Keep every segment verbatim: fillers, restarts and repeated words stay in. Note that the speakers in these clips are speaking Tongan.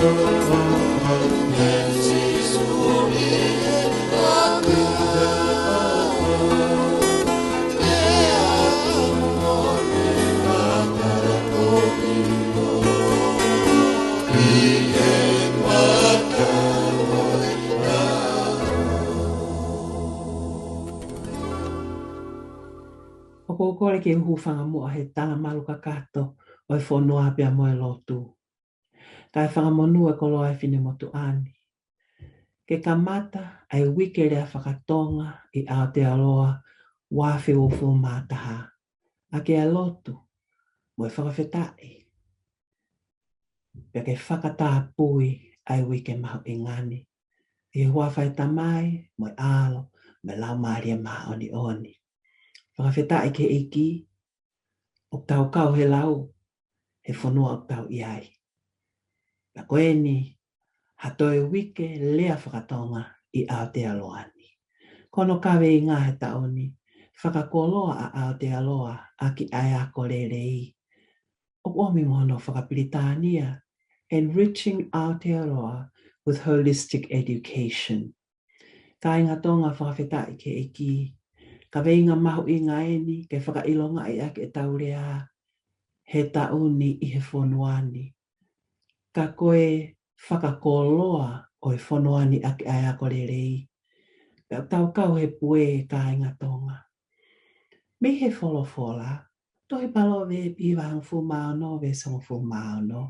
ʻOku ou kole ke u hūfanga muʻa he talamalu kakato ʻo e fonua pea mo e lotu. Kae fakamonū e koloa ʻa e finemotuʻa ni. Ke kamata ʻa e uike lea fakatonga ʻi Aotearoa ua afe uofulu mā taha, ʻaki ʻa e lotu mo e fakafetaʻi. Pea ke fakatapui ʻa e uike mahuʻinga ni. ʻI he huafa ʻo e Tamai, mo e ʻAlo, mo e Laumālie Māʻoniʻoni. Fakafetaʻi ki he ʻEiki, ʻoku tau kau he lau, he fonua ʻoku tau ʻi ai. Pea ko eni, ha toe uike lea fakatonga ʻi Aotearoa ni. Ko hono kaveinga he taʻu ni, fakakoloa ʻa Aotearoa ʻaki ʻa e ako lelei. ʻOku ʻomi mo hono fakapilitānia, Enriching Aotearoa with Holistic Education. Kāinga Tonga, fakafetaʻi ki he ʻEiki. Kaveinga mahuʻinga eni ke fakaʻilongaʻi ʻaki ʻetau lea he taʻu ni ʻi he fonua ni. Ka ko e fakakoloa ʻo e fonua ni ʻaki ʻa e ako lelei. Pea tau kau he pue, kāinga Tonga. Mei he folofola, tohi Palōveepi vahe hongofulu mā ono, veesi hongofulu mā ono.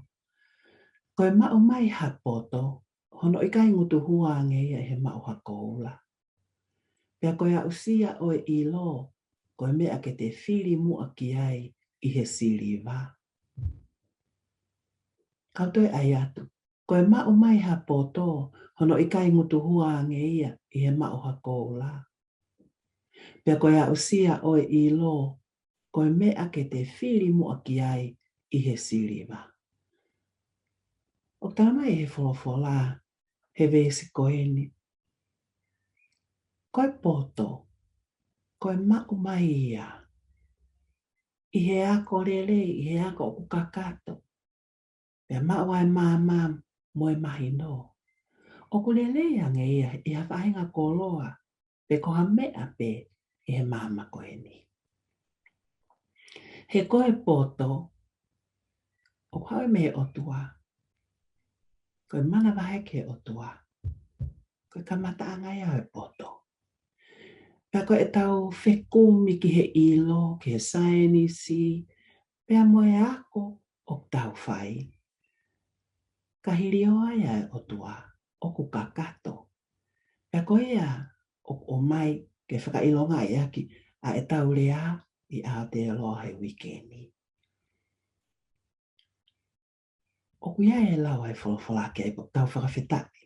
Ko e maʻu mai ha poto, hono ʻikai ngutuhua ange ia ʻi he maʻu ha koula. Pea ko e aʻusia ʻo e ʻilo, ko e meʻa ke te fili muʻa ki ai ʻi he siliva. Kau toe ʻai atu. Ko e maʻu mai ha poto, hono ʻikai ngutuhua ange ia ʻi he maʻu ha koula. Pea ko e aʻusia ʻo e ʻilo, ko e meʻa ke te fili muʻa ki ai ʻi he siliva. ʻOku talamai ʻe he folofola, he veesi ko eni. Ko e poto, ko e maʻu mai ia ʻi he ako lelei, ʻi he ako ʻoku kakato. Pea maʻu ai e maama mo e mahino. ʻOku lelei ange ia ʻi ha faʻahinga koloa, pe ko ha meʻa pē ʻi he maama ko eni. He ko e poto, ʻoku haʻu ia mei he ʻOtua. Ko e manavahē ki he ʻOtua. Ko e kamataʻanga ia ʻo e poto. Pea ko ʻetau fekumi ki he ʻilo, ki he saienisi, pea mo e ako ʻoku tau fai. Ka hilioa ia ʻa e ʻOtua, ʻoku kakato. Pea ko ia ʻoku ʻomai ke fakaʻilongaʻi ʻaki ʻa ʻetau lea ʻi Aotearoa he uike ni. ʻOku ʻi ai e lau ʻa e folofola ke ʻai ʻoku tau fakafetaʻi.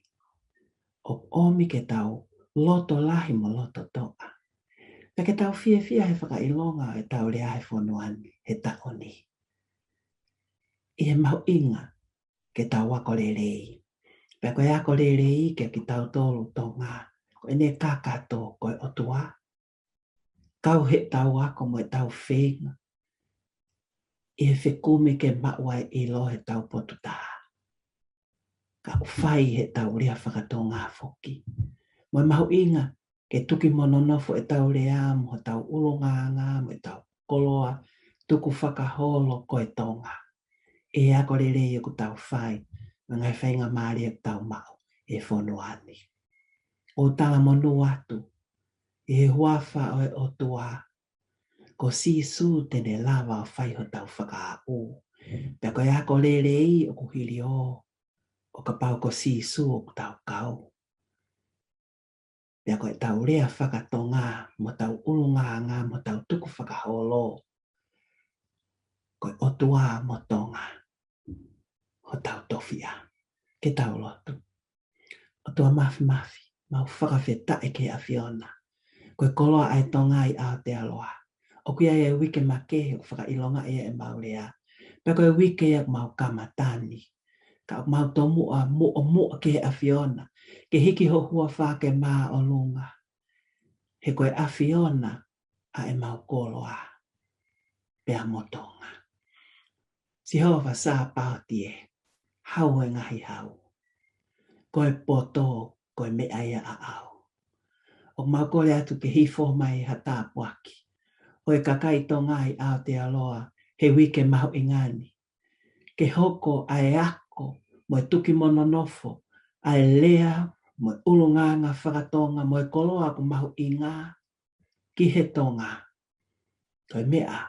ʻOku ʻomi ke tau loto lahi mo loto toʻa. Pea ke tau fiefia he fakaʻilonga ʻo ʻetau lea he fonua ni, he taʻu ni. ʻI he mahuʻinga ke tau ako lelei. Pea ko e ako lelei kia kitautolu Tonga, ko ʻene kakato ko e ʻOtua. Kau heʻetau ako mo ʻetau feinga ʻi he fekumi ke maʻu ai e ʻilo heʻetau potu taha. Ka ʻoku fai heʻetau lea faka-Tonga foki. Mo e mahuʻinga ke tuki mo nonofo ʻetau lea mo hotau ʻulungaanga mo ʻetau koloa tukufakaholo ko e Tonga. ʻI he ako lelei ʻoku tau fai, mo e ngaahi faingamālie ʻoku tau maʻu ʻi he fonua ni. ʻOku ou talamonū atu, ʻi he huafa ʻo e ʻOtua, ko Sīsū te ne lava ʻo fai hotau fakaaʻu. Pea ko e ako lelei ʻoku hilio, ʻo kapau ko Sīsū ʻoku tau kau. Pea ko ʻetau lea faka-Tonga, mo ʻetau ʻulungaanga, mo ʻetau tukufakaholo, ko e ʻOtua mo Tonga hotau tofiʻa. Ke tau lotu. ʻOtua Māfimafi, mau fakafetaʻi ki he ʻAfiona. Ko e koloa ʻa e Tonga ʻi Aotearoa. ʻOku ʻi ai e uike makehe ʻoku fakaʻilongaʻi ai ʻemau lea. Pea ko e uike ia ʻoku mau kamata ni. Ka mau tomuʻa muʻomuʻa ki he ʻAfiona, ke hiki ho huafa ke māʻolunga. He ko e ʻAfiona ʻa ʻemau koloa pea mo Tonga. Sihova Sāpaoti ē, hau e ngaahi hau. Ko e poto, ko e meʻa ia ʻaʻau. ʻOku mau kole atu ke hifo mai ha tāpuaki ʻo e kakai Tonga ʻi Aotearoa he uike mahuʻinga ni. Ke hoko ʻa e ako mo e tuki mo nonofo, ʻa e lea mo e ʻulungaanga faka-Tonga mo e koloa ʻoku mahuʻinga ki he Tonga. Ko e meʻa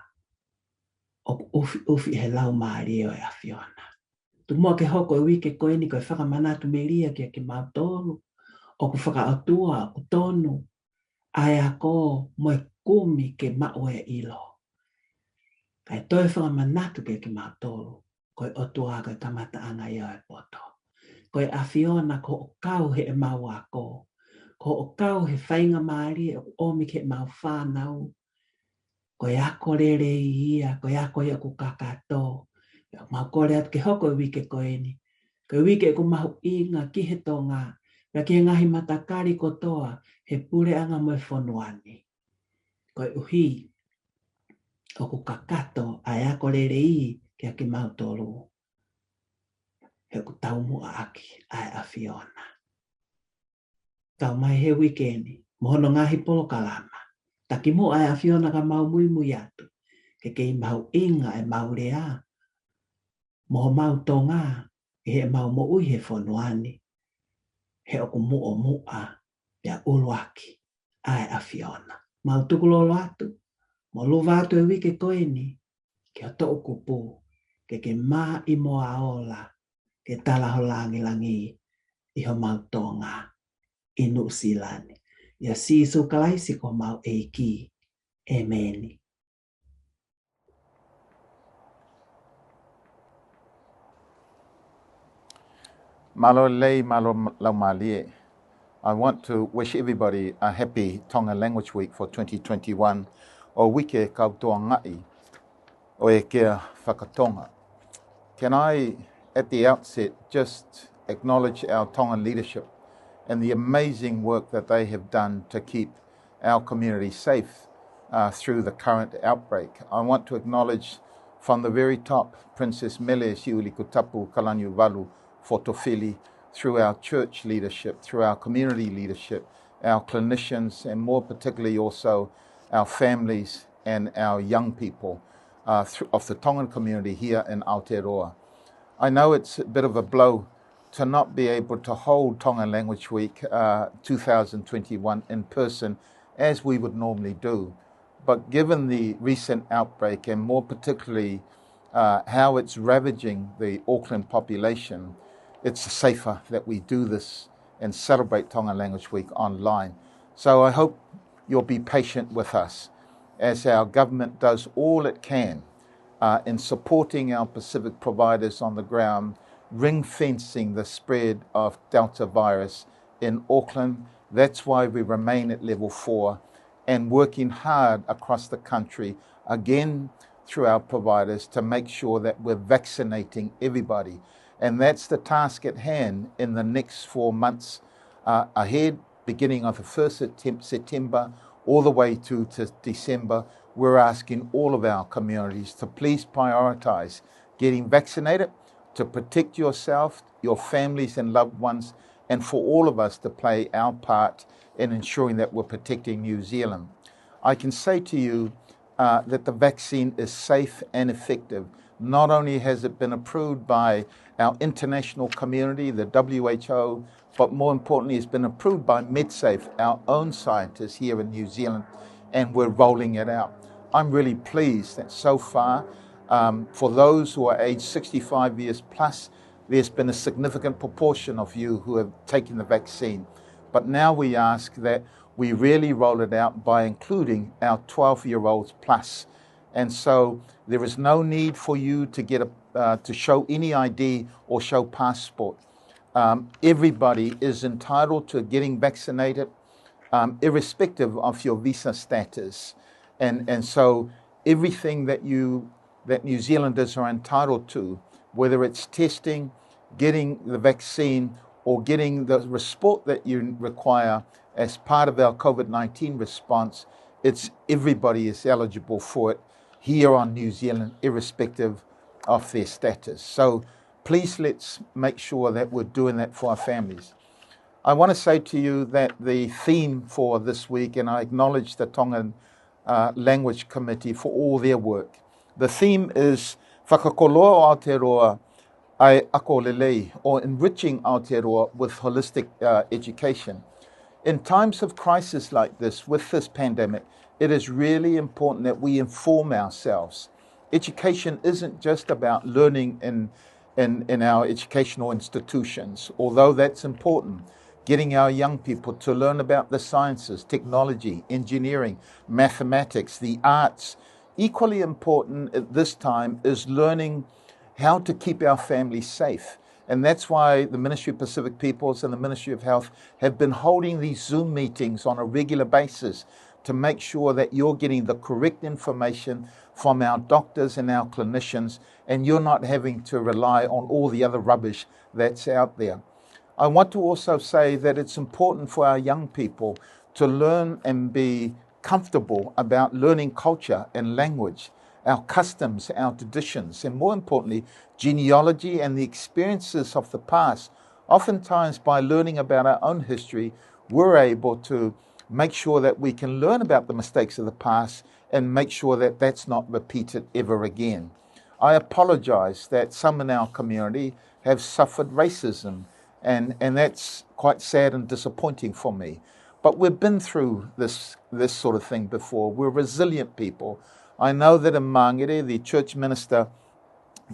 ʻoku ʻufiʻufi he laumālie ʻo e ʻAfiona. Tuku muʻa ke hoko e uike ko eni ko e fakamanatu melie kiate kimautolu ʻoku fakaʻotua, ʻoku tonu ʻa e ako mo e kumi ke maʻu e ʻilo. Kae toe fakamanatu kiate kimautolu, ko e ʻOtua ko e kamataʻanga ia ʻo e poto. Ko e ʻAfiona ko hoʻo kau heʻemau ako, ko hoʻo kau he faingamālie ʻoku ʻomi ki heʻemau fānau. Ko e ako lelei ia, ko e ako ia ʻoku kakato. Pea mau kole atu ke hoko e uike ko eni ko e uike ʻoku mahuʻinga ki he Tonga, pea ki he ngaahi matakali kotoa he puleʻanga mo e fonua ni. Koeʻuhi ʻoku kakato ʻa e ako lelei kiate kimautolu, he ʻoku taumuʻa ʻaki ʻa e ʻAfiona. Kau mai he uike ni mo hono ngaahi polokalama. Takimuʻa ʻa e ʻAfiona ka mau muimui atu, ke kei mahuʻinga ʻemau lea mo homau Tonga ʻi heʻemau moʻui he fonua ni, he ʻoku muʻomuʻa pea ʻuluaki ʻa e ʻAfiona. Mau tukulolo atu mo luva atu e uike ko eni ki ho toʻukupu, ke ke maʻimoa ola, ke tala ho langilangi ʻi homau Tonga ʻi Nuʻusila ni. ʻIa Sīsū Kalaisi ko homau ʻEiki. ʻĒmeni. Mālō lelei, mālō laumālie. I want to wish everybody a happy Tonga Language Week for twenty twenty-one, ʻo e Uike Kautoangaʻi ʻo e Kea Fakatonga. Can I, at the outset, just acknowledge our Tongan leadership and the amazing work that they have done to keep our community safe, uh, through the current outbreak. I want to acknowledge from the very top, Princess Mele Siʻulikutapu Kalaniuvalu Fotofili, through our church leadership, through our community leadership, our clinicians, and more particularly also our families and our young people, uh, thr-, of the Tongan community here in Aotearoa. I know it's a bit of a blow to not be able to hold Tongan Language Week, uh, two thousand twenty-one in person as we would normally do. But given the recent outbreak, and more particularly, uh, how it's ravaging the Auckland population, it's safer that we do this and celebrate Tongan Language Week online. So I hope you'll be patient with us as our government does all it can, uh, in supporting our Pacific providers on the ground, ring-fencing the spread of Delta virus in Auckland. That's why we remain at level four and working hard across the country, again, through our providers to make sure that we're vaccinating everybody. And that's the task at hand in the next four months, uh, ahead, beginning of the first Septem-, September, all the way through to December. We're asking all of our communities to please prioritise getting vaccinated to protect yourself, your families and loved ones, and for all of us to play our part in ensuring that we're protecting New Zealand. I can say to you, uh, that the vaccine is safe and effective. Not only has it been approved by our international community, the W H O, but more importantly, it's been approved by MedSafe, our own scientists here in New Zealand, and we're rolling it out. I'm really pleased that so far, um, for those who are aged sixty-five years plus, there's been a significant proportion of you who have taken the vaccine. But now we ask that we really roll it out by including our twelve-year-olds plus. And so there is no need for you to get a, uh, to show any I D or show passport. Um, everybody is entitled to getting vaccinated, um, irrespective of your visa status. And, and so everything that you, that New Zealanders are entitled to, whether it's testing, getting the vaccine, or getting the support that you require as part of our COVID nineteen response, it's, everybody is eligible for it here on New Zealand, irrespective of their status. So Please let's make sure that we're doing that for our families. I want to say to you that the theme for this week, and I acknowledge the Tongan uh, Language Committee for all their work. The theme is Fakakoloa ʻo Aotearoa ʻa e Ako Lelei, or enriching Aotearoa with holistic uh, education. In times of crisis like this, with this pandemic, it is really important that we inform ourselves. Education isn't just about learning in, in, in our educational institutions, although that's important. Getting our young people to learn about the sciences, technology, engineering, mathematics, the arts. Equally important at this time is learning how to keep our families safe. And that's why the Ministry of Pacific Peoples and the Ministry of Health have been holding these Zoom meetings on a regular basis to make sure that you're getting the correct information from our doctors and our clinicians, and you're not having to rely on all the other rubbish that's out there. I want to also say that it's important for our young people to learn and be comfortable about learning culture and language, our customs, our traditions, and more importantly, genealogy and the experiences of the past. Oftentimes, by learning about our own history, we're able to make sure that we can learn about the mistakes of the past and make sure that that's not repeated ever again. I apologize that some in our community have suffered racism, and, and that's quite sad and disappointing for me. But we've been through this, this sort of thing before. We're resilient people. I know that in Mangere, the church minister,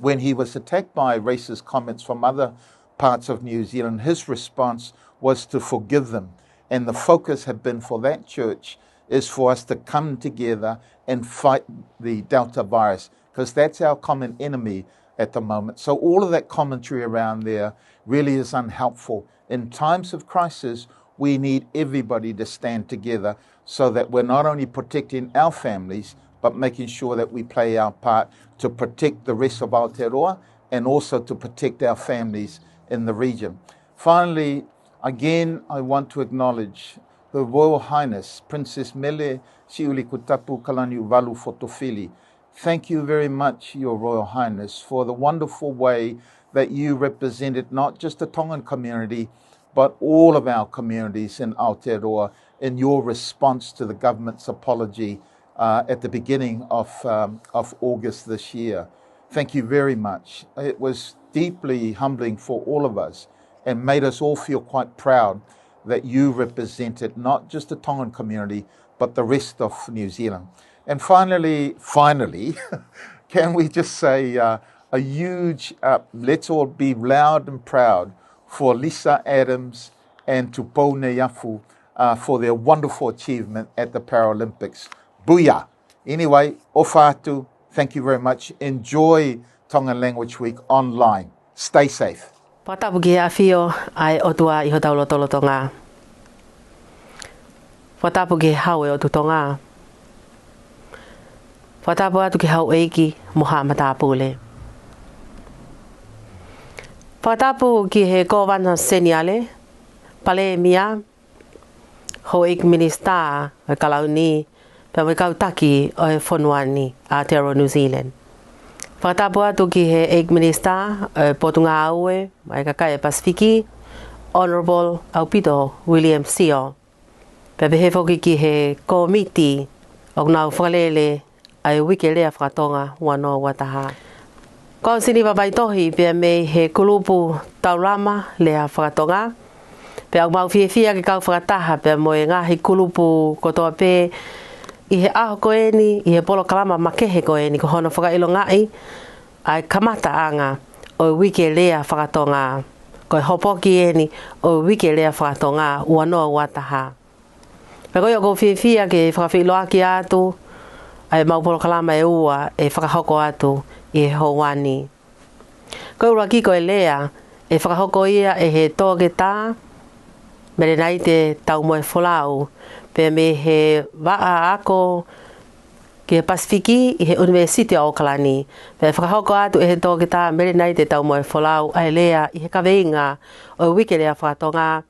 when he was attacked by racist comments from other parts of New Zealand, his response was to forgive them. And the focus had been for that church is for us to come together and fight the Delta virus, because that's our common enemy at the moment. So all of that commentary around there really is unhelpful. In times of crisis, we need everybody to stand together so that we're not only protecting our families, but making sure that we play our part to protect the rest of Aotearoa and also to protect our families in the region. Finally, again, I want to acknowledge Her Royal Highness Princess Mele Siʻulikutapu Kalaniuvalu Fotofili. Thank you very much, Your Royal Highness, for the wonderful way that you represented not just the Tongan community, but all of our communities in Aotearoa in your response to the government's apology uh, at the beginning of, um, of August this year. Thank you very much. It was deeply humbling for all of us and made us all feel quite proud that you represented not just the Tongan community, but the rest of New Zealand. And finally, finally, can we just say uh, a huge uh, let's all be loud and proud for Lisa Adams and Tupou Neiafu uh, for their wonderful achievement at the Paralympics. Booyah! Anyway, ʻofa atu, thank you very much. Enjoy Tongan Language Week online. Stay safe. Fakatapu ki he ʻafio ʻa e ʻOtua ʻi hotau lotolotonga. Fakatapu ki he Hau ʻo e ʻOtu Tonga. Fakatapu atu ki he houʻeiki mo haʻa matāpule. Fakatapu ki he Kōvana Seniale, Palēmia, Houʻeiki Minisitā ʻo e Kalauni, pea mo e kau taki ʻo e fonua ni, Aotearoa New Zealand. Fakatapu atu ki he ʻEiki Minisitā ʻo e Potungāue mo e Kakai ʻo e Pasifiki, Honourable ʻAupito William Sio. Pea pehē foki ki he kōmiti ʻoku nau fakalele ʻa e Uike Lea Fakatonga ua noa ua taha. Ko au Siniva Vaitohi pea mei he kulupu Taulama Lea Fakatonga. Pea ʻoku mau fiefia ke kau fakataha pea mo e ngaahi kulupu kotoa pē ʻi he ʻaho ko eni, ʻi he polokalama makehe ko eni, ko hono fakaʻilongaʻi ʻa e kamataʻanga ʻo e Uike Lea Fakatonga. Ko e hopoki eni ʻo e Uike Lea Fakatonga ua noa ua taha. Pea ko ia ʻoku ou fiefia ke fakafeʻiloaki atu ʻa e mau polokalama ʻe ua ʻe fakahoko atu ʻi he houa ni. Ko e ʻuluaki ko e lea ʻe fakahoko ia ʻe he Toketā Melenaite Taumoefolau, pea mei he Vaʻa Ako ki he Pasifiki ʻi he ʻUnivēsiti ʻo ʻOkalani. Pea ʻe fakahoko atu ʻe he Toketā Melenaite Taumoefolau ʻa e lea ʻi he kaveinga ʻo e Uike Lea Fakatonga,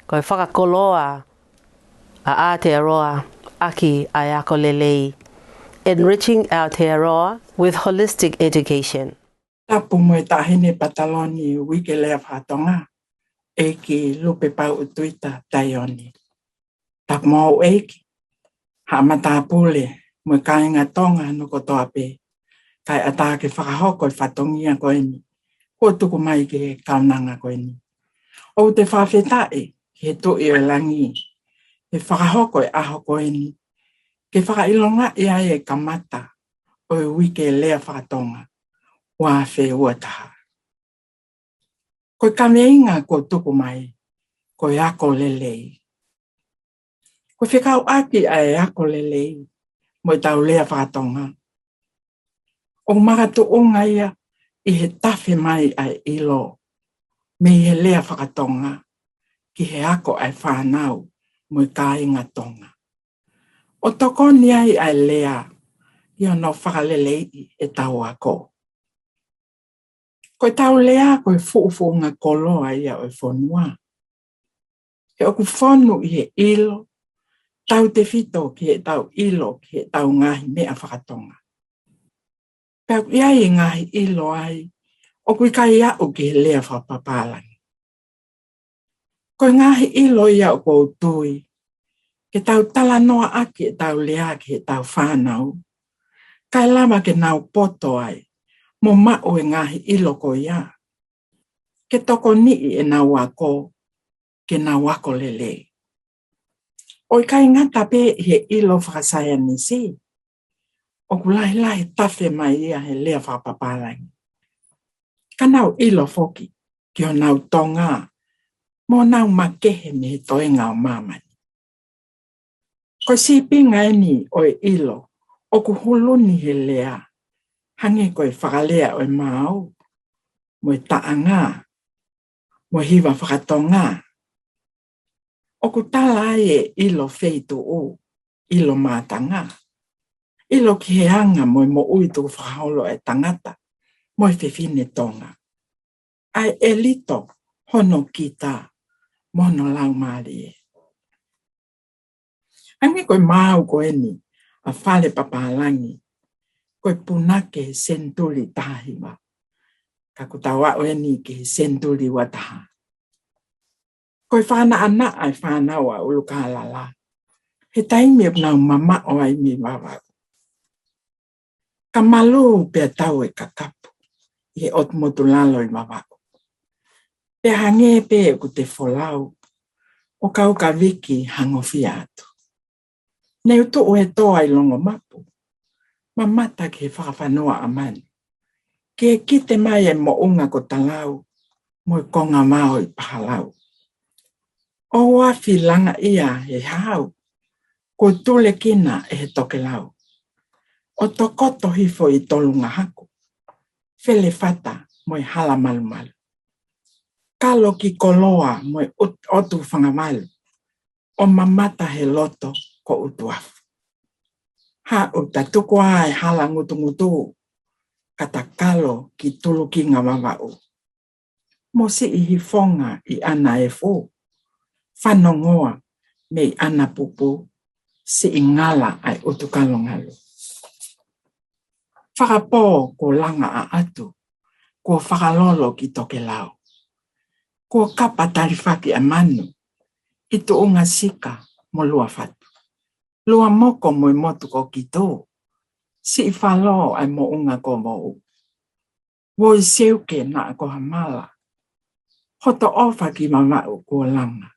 ko e Fakakoloa ʻa Aotearoa ʻaki ʻa e Ako Lelei, Enriching Aotearoa with Holistic Education. Tapu mo e Taʻahine Pataloni Uike Lea Fakatonga, ʻEiki Lupepauʻu Tuita Taione. Tapu mo houʻeiki, haʻa matāpule mo e kāinga Tonga hono kotoa pē, kae ʻatā ke fakahoko e fatongia ko eni kuo tuku mai ki he kaunanga ko eni. ʻOku te fakafetaʻi ki he Tuʻi ʻo e langi he fakahoko e ʻaho ko eni ke fakaʻilongaʻi ai e kamata ʻo e Uike Lea Fakatonga ua afe ua taha. Ko e kaveinga kuo tuku mai ko e ako lelei. Ko e fekauʻaki ʻa e ako lelei mo ʻetau lea fakatonga, ʻoku makatuʻunga ia ʻi he tafe mai ʻa e ʻilo mei he lea fakatonga ki he ako ʻa e fānau mo e kāinga Tonga, ʻo tokoni ai ʻa e lea ʻi hono fakaleleiʻi ʻetau ako. Ko ʻetau lea ko e fuʻufuʻunga koloa ia ʻo e fonua. He ʻoku fonu ʻi he ʻilo, tautefito ki heʻetau ʻilo ki heʻetau ngaahi meʻa fakatonga. Pea ʻoku ʻi ai e ngaahi ʻilo ai ʻoku ʻikai aʻu ki he lea fakapapālangi. Ko e ngaahi ʻilo ia ʻoku ou tui ke tau talanoaʻaki ʻetau lea ki heʻetau fānau, kae lava ke nau poto ai mo maʻu e ngaahi ʻilo ko ia, ke tokoniʻi ʻenau ako ke nau ako lelei. ʻO ʻikai ngata pē ʻi he ʻilo fakasaienisi, ʻoku lahilahi tafe mai ia he lea fakapapālangi, ka nau ʻilo foki ki honau Tonga mo honau makehe mei he toenga ʻo māmani. Ko e sīpinga eni ʻo e ʻilo ʻoku hulu ni he lea, hangē ko e fakalea ʻo e maau mo e taʻanga mo e hiva fakatonga. ʻOku tala ai e ʻilo feituʻu, ʻilo mātanga, ʻilo ki he anga mo e moʻui tukufakaholo ʻa e tangata mo e fefine Tonga, ʻa e ʻelito hono kita mo hono laumālie. Hangē ko e maau ko eni ʻa Fale Papālangi, ko e punake senituli taha hiva, ka kuo tau aʻu eni ki he senituli ua taha. Ko e fānaʻanaʻa e fānau ʻa ʻUlukālala he taimi ʻoku nau mamaʻo ai mei Vavaʻu. Ka malū pea tau e kakapu ʻi he ʻotu motu lalo ʻi Vavaʻu. Pea hangē pē ʻoku te folau, ʻo kau ka viki hangofia atu. Ne u tuʻu he toa ʻi Longomapu, mamata ki he fakafanua ʻa Manu, ke kite mai e moʻunga ko Talau mo e konga vao ʻi Pahalau. ʻO afi langaʻia he hau, kuo tulekina ʻe he tokelau, ʻo tokoto hifo ʻi Tolungahaku, Felefata mo e Halamalumalu. Kalo ki Koloa mo e ʻOt-, ʻOtu Fangavalu, ʻo mamata he loto ko ʻUtuafu. Haʻu ta tuku ā e Halangutungutu, ka ta kalo ki Tulukinga Vavaʻu. Mo siʻi hifonga ʻi ʻAnaefu, fanongoa mei ʻAnapupu, siʻi ngala ʻa e ʻUtukalongalu. Fakapō kuo langa ʻa ʻAtu, kuo fakalolo ki tokelau. Kuo kapa talifaki ʻa Manu ʻi Tuʻunga Sika mo Luafatu. Luamoko mo e motu ko Kitu, siʻi falo ʻa e moʻunga ko Vou. Voiseuke naʻa ko Hamala, hoto ʻofa ki Vavaʻu kuo langa.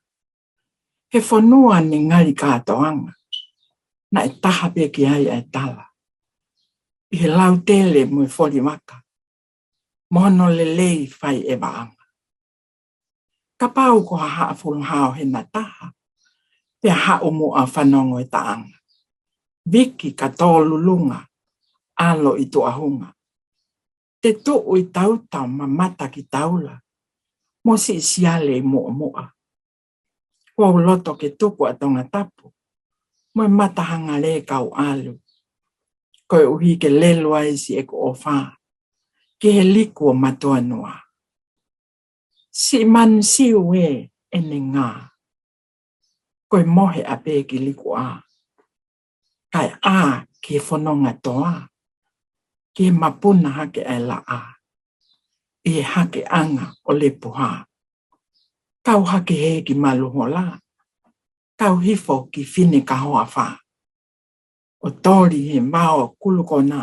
He fonua ne ngali kātoanga, naʻe taha pē ki ai ʻa e tala ʻi he lautele mo e folivaka, mo hono lelei fai ʻe vaʻanga. Kapau ko ha Haʻafuluhao Henataha, pea haʻu muʻa fanongo e taʻanga. Viki ka tō lulunga, ʻalo ʻi tuʻahunga. Te tuʻu ʻi tauta mamata ki taula, mo siʻi siale ʻi muʻamuʻa. Kuo u loto ke tuku ʻa Tongatapu mo e Matahangalē kau ʻalu, koeʻuhi ke lelu ai siʻeku ʻofa ki he liku ʻo Matuanua. Siʻi Manusiu ē, ʻene ngā, ko e mohe ʻapē ki Likuʻā, kae ʻā ki he fononga toa, ki he mapuna hake ʻa e laʻā. ʻi he hakeʻanga ʻo Lepuha. Tau hake hē ki Maluhola, tau hifo ki Fineʻahoafa, ʻo toli he mao ʻo Kulukona,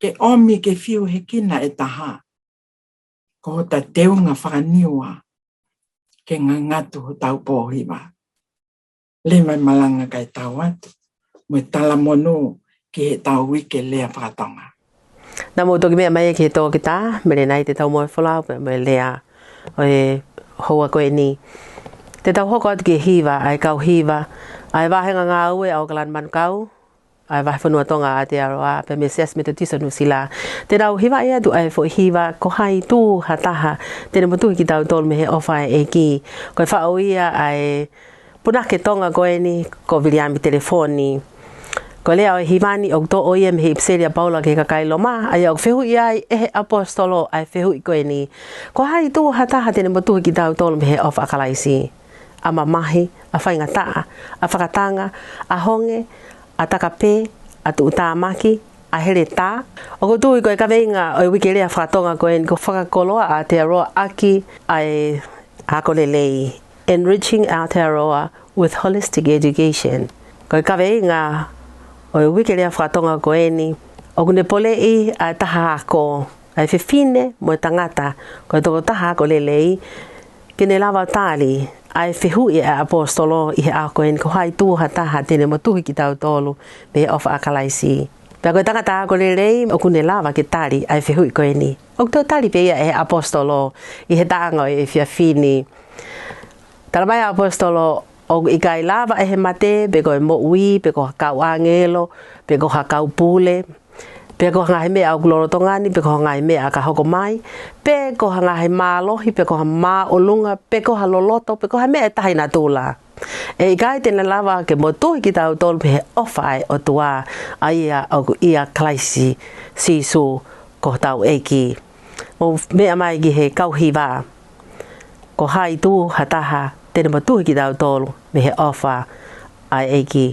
ke ʻomi ke fiu he kina ʻe taha, ko hota teunga fakaniua, ke ngangatu hotau pōhiva. Leva e malanga kae tau atu mo e talamonū ki heʻetau uike lea fakatonga. Naʻa mou toki meʻa mai ki he toketā, Melenaite Taumoefolau, pea mo e lea ʻo e houa ko eni. Te tau hoko atu ki he hiva ʻa e kau hiva ʻa e vāhenga ngāue ʻa ʻAokalani Manukau, ʻa e Vahefonua Tonga ʻa Aotearoa, pea mo e Siasi Metotisi ʻo Nuʻusila. Te nau hivaʻi atu ʻa e foʻi hiva, Ko hai tū ha taha te ne motuhi kitautolu mei he ʻofa ʻa e ʻEiki. Ko e faʻu ia ʻa e punake Tonga ko eni, ko Viliami Telefoni. Ko e lea ʻo e hiva ni ʻoku toʻo ia mei he ʻipiseli ʻa Paula ki he kakai Loma, ʻa ia ʻoku fehuʻi ai ʻe he ʻaposetolo ʻa e fehuʻi ko eni: Ko hai tū ha taha te ne motuhi kitautolu mei he ʻofa ʻa Kalaisi? ʻA mamahi, ʻa faingataʻa, ʻa fakatanga, ʻa honge, ʻa takapē, ʻa tuʻutāmaki, ʻa heletā. ʻOku ou tui ko e kaveinga ʻo e uike lea fakatonga ko eni ko Fakakoloa ʻa Aotearoa ʻaki ʻa e ako lelei, Enriching Aotearoa with Holistic Education. Ko e kaveinga ʻo e uike lea fakatonga ko eni, ʻoku ne poleʻi ʻa e taha ako, ʻa e fefine mo e tangata, ko e tokotaha ako lelei, ke ne lava tali ʻa e fehuʻi ʻa e ʻaposetolo ʻi he ʻaho ko eni: Ko hai tū ha taha te ne motuhi kitautolu mei he ʻofa ʻa Kalaisi? Pea ko e tangata ako lelei ʻoku ne lava ke tali ʻa e fehuʻi ko eni. ʻOku toe tali pē ia ʻe he ʻaposetolo ʻi he taʻanga ʻo e efiafi ni. Talamai ʻe he ʻaposetolo ʻoku ʻikai lava ʻe he mate, pe ko e moʻui, pe ko ha kau ʻāngelo, pe ko ha kau pule, pe ko ha ngaahi meʻa ʻoku lolotonga ni, pe ko ha ngaahi meʻa ka hoko mai, pe ko ha ngaahi mālohi, pe ko ha māʻolunga, pe ko ha loloto, pe ko ha meʻa ʻe taha ʻi natula, ʻe ʻikai te ne lava ke motuhi kitautolu mei he ʻofa ʻa e ʻOtua, ʻa ia ʻoku ʻia Kalaisi Sīsū ko hotau ʻEiki. Mou meʻa mai ki he kau hiva: Ko hai tū ha taha te ne motuhi kitautolu mei he ʻofa ʻa e ʻEiki?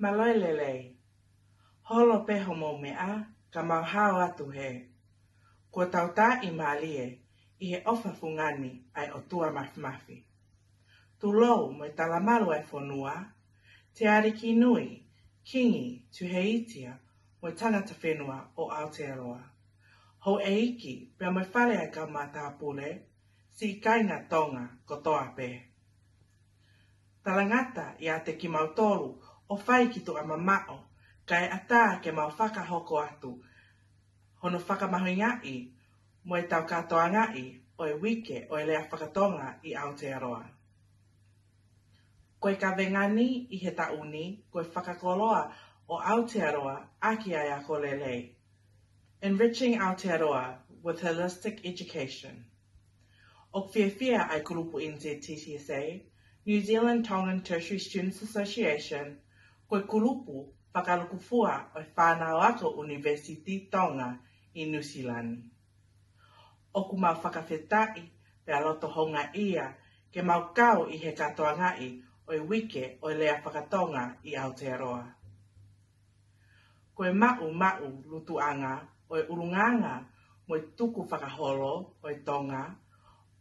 Mālō e lelei. Holo pē homou meʻa, ka mau hao atu hē. Kuo tau taaʻi mālie ʻi he ʻofa fungani ʻa e ʻOtua Mafimafi. Tulou mo e talamalu ʻa e fonua, Te Ariki Nui, Kingi, Tuʻi Heitia, mo e Tangata Fenua ʻo Aotearoa. Houʻeiki, pea mo e Fale ʻa e Kau Matāpule, siʻi kāinga Tonga kotoa pē. Talangata ʻiate kimautolu ʻo fai ki tuʻa mamaʻo, kae ʻatā ke mau fakahoko atu hono fakamahuʻingaʻi mo e tau kātoangaʻi ʻo e Uike ʻo e Lea Fakatonga ʻi Aotearoa. Ko e kaveinga ni ʻi he taʻu ni, ko e fakakoloa ʻo Aotearoa ʻaki ʻa e ako lelei. Enriching Aotearoa with holistic education. ʻOku fiefia ʻa e kulupu N Z T T S A, New Zealand Tongan Tertiary Students Association, ko e kulupu fakalukufua ʻo e fānau ako ʻunivēsiti Tonga ʻi Nuʻu Sila ni. ʻOku mau fakafetaʻi pea loto houngaʻia ke mau kau ʻi he kātoangaʻi ʻo e Uike ʻo e Lea Fakatonga ʻi Aotearoa. Ko e maʻumaʻulutuʻanga ʻo e ʻulungaanga mo e tukufakaholo ʻo e Tonga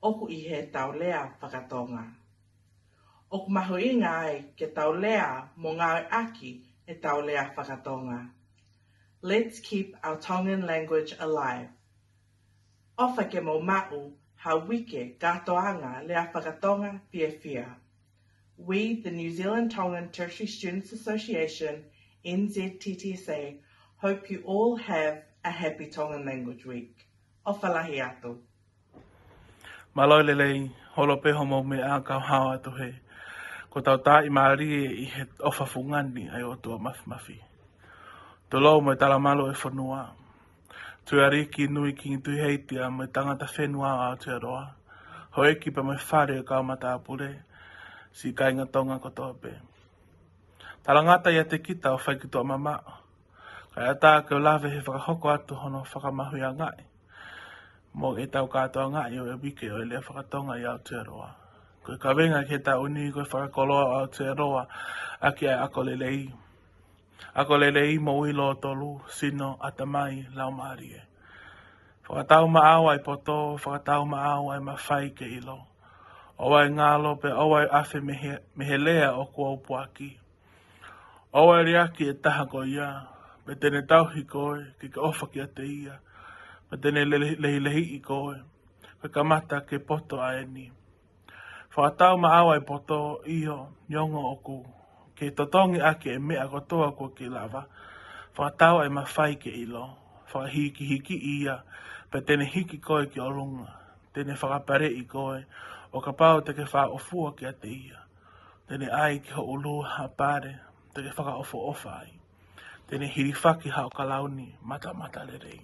ʻoku ʻi he tau lea fakatonga. ʻOku mahuʻinga ai ke tau lea mo ngāueʻaki e tau lea fakatonga. Let's keep our Tongan language alive. ʻOfa ke mou maʻu ha uike kātoanga lea fakatonga fiefia. We, the New Zealand Tongan Tertiary Students Association, N Z T T S A, hope you all have a happy Tongan Language Week. ʻOfa lahi atu. Mālō e lelei, holo pē homou meʻa, kau hao atu hē. Kuo tau taaʻi mālie ʻi he ʻofa fungani ʻa e ʻOtua Mafimafi. Tulou mo e talamalu ʻo e fonua, Tuʻi Ariki Nui Kingi Tuʻi Heitia mo e Tangata Fenua ʻo Aotearoa, houʻeiki pea mo e Fale ʻo e Kau Matāpule, siʻi kāinga Tonga kotoa pē. Talangata ʻiate kita ʻo fai ki tuʻa mamaʻo, kae ʻatā ke u lave he fakahoko atu hono fakamahuʻingaʻi mo e tau kātoangaʻi ʻo e Uike ʻo e Lea Fakatonga ʻi Aotearoa. Ko e kaveinga ki he taʻu ni ko e fakakoloa ʻo Aotearoa ʻaki ʻa e ako lelei. Ako lelei, moʻui lōtolu, sino, ʻatamai, laumālie. Fakatau maʻau ʻa e poto, fakatau maʻau ʻa e mafai ke ʻilo. ʻOua ʻe ngalo pea ʻoua ʻe ʻafe mei he, mei he lea ʻoku ou puaki. ʻOua ʻe liʻaki e taha ko ia, pea te ne tauhi koe, ke ke ʻofa kiate ia, pea te ne lele-, lehilehiʻi koe, ko e kamata ke poto ʻa eni. Fakatau maʻau ʻa e poto, ʻio, neongo ʻoku ke totongi ʻaki e meʻa kotoa kuo ke lava. Fakatau ʻa e mafai ke ʻilo, fakahikihikiʻi ia, pea te ne hiki koe ki ʻolunga, te ne fakapaleʻi koe, ʻo kapau te ke fāʻofua kiate ia. Te ne ʻai ki ho ʻulu ha pale te ke fakaʻofoʻofa ai. Te ne hilifaki haʻo kalauni matamatalelei.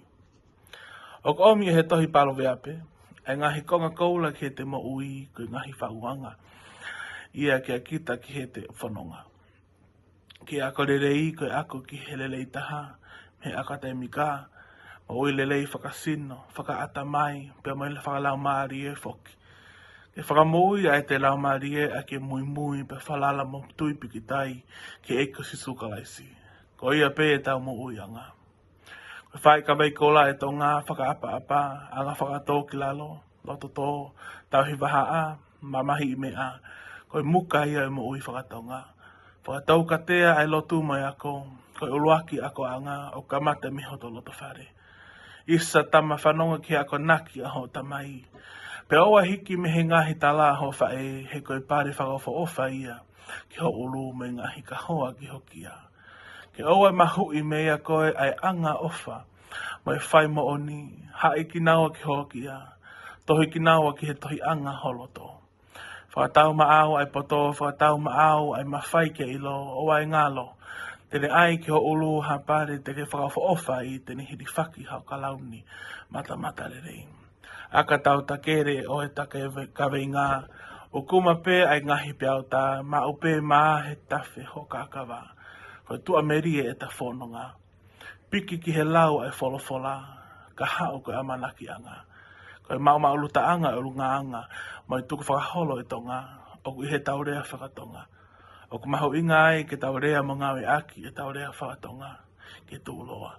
ʻOku ʻomi ʻe he tohi Paloveape ʻa e ngaahi konga koula ki heʻete moʻui ko e ngaahi faʻunga ia kiate kita ki heʻete fononga. Ko e ako lelei ko e ako ki he lelei taha mei he ʻakatēmika, moʻui lelei fakasino, fakaʻatamai, pea mo e fakalaumālie foki. Ke fakamoʻui ʻa ʻete laumālie ʻaki e muimui pea falala mo tui pikitai ki he ʻEiki ko Sīsū Kalaisi. Ko ia pē ʻetau moʻuiʻanga. Ko e fai kavei koula ʻa e Tonga, fakaʻapaʻapa, anga fakatōkilalo, loto tō, tauhi vahaʻa, mamahiʻi meʻa, ko e muka ia ʻo e moʻui fakatonga. Fakataukatea ʻa e lotu mo e ako, Ko e ʻuluaki akoʻanga ʻoku kamata mei hoto loto fale. ʻIsa tama, fanongo ki he akonaki ʻa hoʻo tamai. Pea ʻoua ʻe hiki mei he ngaahi tala ʻa hoʻo faʻē, he ko e pale fakaʻofoʻofa ia ki ho ʻulu mo e ngaahi kahoa ki ho kia. Ke ʻoua ʻe mahuʻi meia koe ʻa e anga ʻofa mo e fai moʻoni, haʻi kinaua ki ho kia, tohi kinaua ki he tohiʻanga ho loto. Fakatau maʻau ʻa e poto, fakatau maʻau ʻa e mafai ke ʻilo, ʻoua ʻe ngalo. Te ne ʻai ki ho ʻulu ha pale te ke fakaʻofoʻofa ai, te ne hilifaki hao kalauni matamatalelei. ʻAka tau takele ʻo e take ve-, kaveinga, ʻukuma pē ʻa e ngaahi peau tā, maʻu pē mā he tafe ho kakava. Ko e tuʻamelie ʻeta fononga. Piki ki he lau ʻa e folofola, ka haʻu ko e ʻamanakiʻanga. Ko e maʻumaʻulutaʻanga ʻo e ʻulungaanga mo e tukufakaholo ʻa Tonga, ʻoku ʻi heʻetau lea fakatonga. ʻOku mahuʻinga ai ke tau lea mo ngāueʻaki ʻetau lea fakatonga ke tuʻuloa.